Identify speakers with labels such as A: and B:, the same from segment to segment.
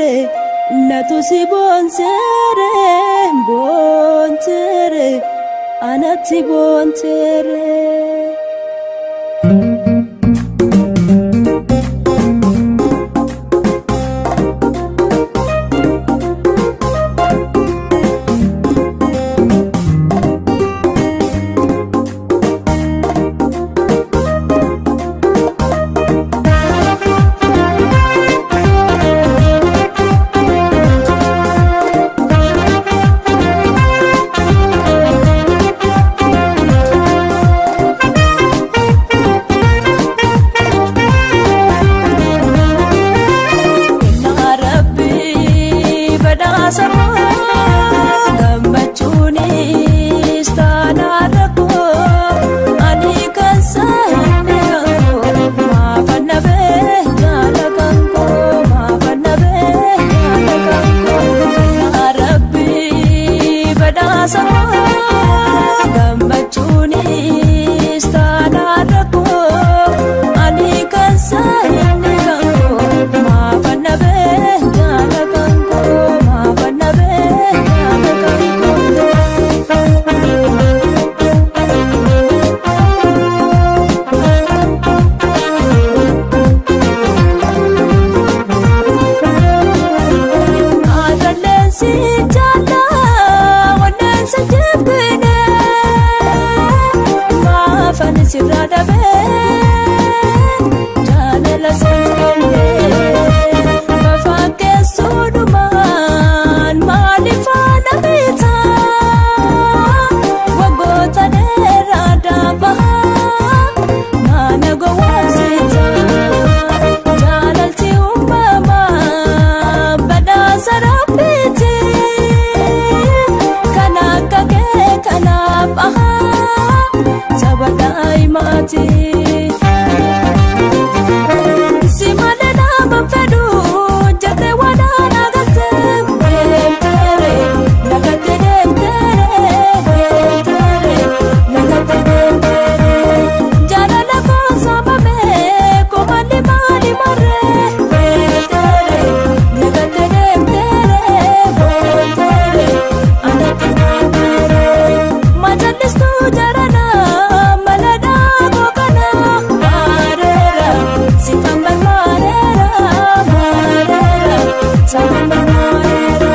A: Boonteere natu si boonteere boonteere anatti boonteere. Kennaa Rabbii badhaasa koo gammachuunis taanaan rakkoo ani kan saayinni kan koo maafan dhabee jaala kan koo maafan dhabee jaala kan koo. Kennaa Rabbii badhaasa koo gammachuunis taanaan rakkoo ani kan saayinni kan koo maafan dhabee jaala kan koo maafan dhabee jaala kan koo. Aadaleensi jaallaa wanneensa jibbine maafan sirraa dhabee jaalala sin kenne mafaan keessuudhumaan maaliif haala bitaa waggoota dheeraa daabahaa maana gowwoomsita jaalalti uumamaa badhaasa rabbiiti kan akka kee kanaaf ahaa saba daa'imaati. Si malee nama fedhu jettee waan agartee deemteere nagattee deemteere deemteere nagattee deemteere jaalala koo saamamee komalli maali marree deemteere nagattee deemteere deemteere anatti deemteere majallistuu jarana maladhaa kookana maareera sifan barmaareera maareera sifan barmaareera.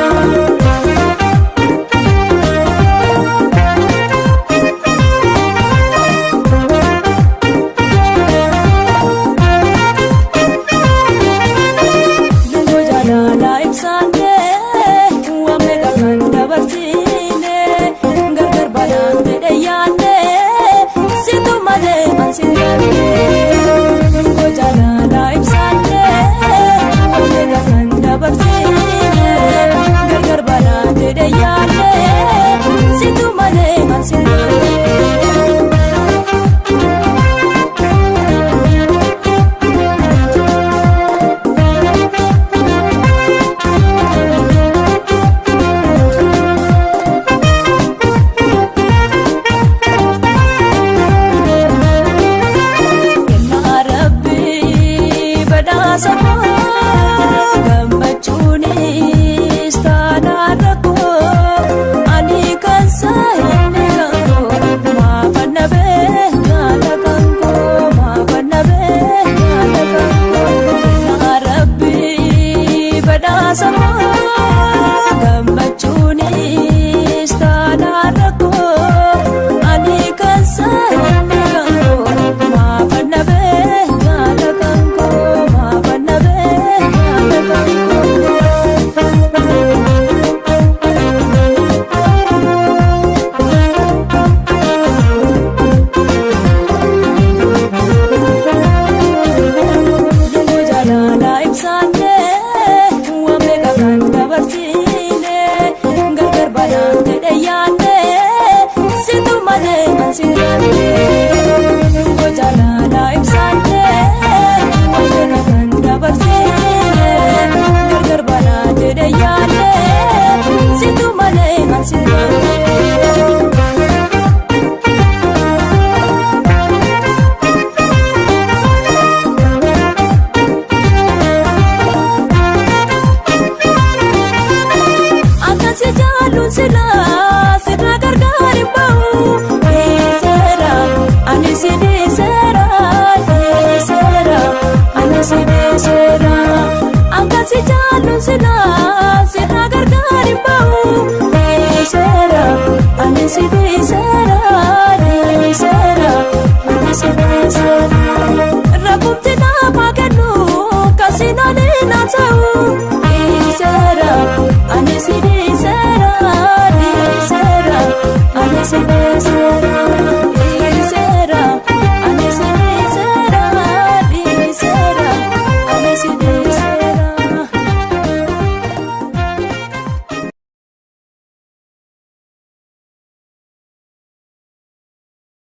A: Lungoo jaalala ibsaanee waan meeqa kan dabarsine gargar balaan fedhe yaanne situ malee ansi yaanne. Lungoo jaalala ibsaanee waan meeqa kan dabarsine gargar balaan fedhe yaanne situ malee ansi yaanne. Kennaa Rabbii badhaasa koo gammachuunis taanaan rakkoo ani kan saayinni kan koo maafan dhabee jaala kan koo maafan dhabee jaala kan koo. Kennaa Rabbii badhaasa koo gammachuunis taanaan rakkoo ani kan saayinni kan koo maafan dhabee jaala kan koo maafan dhabee jaala kan koo. Lungoo jaalala ibsaanee waan meeqa kan dabarsine gargar balaan fedhe yaanne situ malee ansi yaanne. Lungoo jaalala ibsaanee waan meeqa kan dabarsine gargar balaan fedhe yaanne situ malee ansi yaanne. Si dhiisee.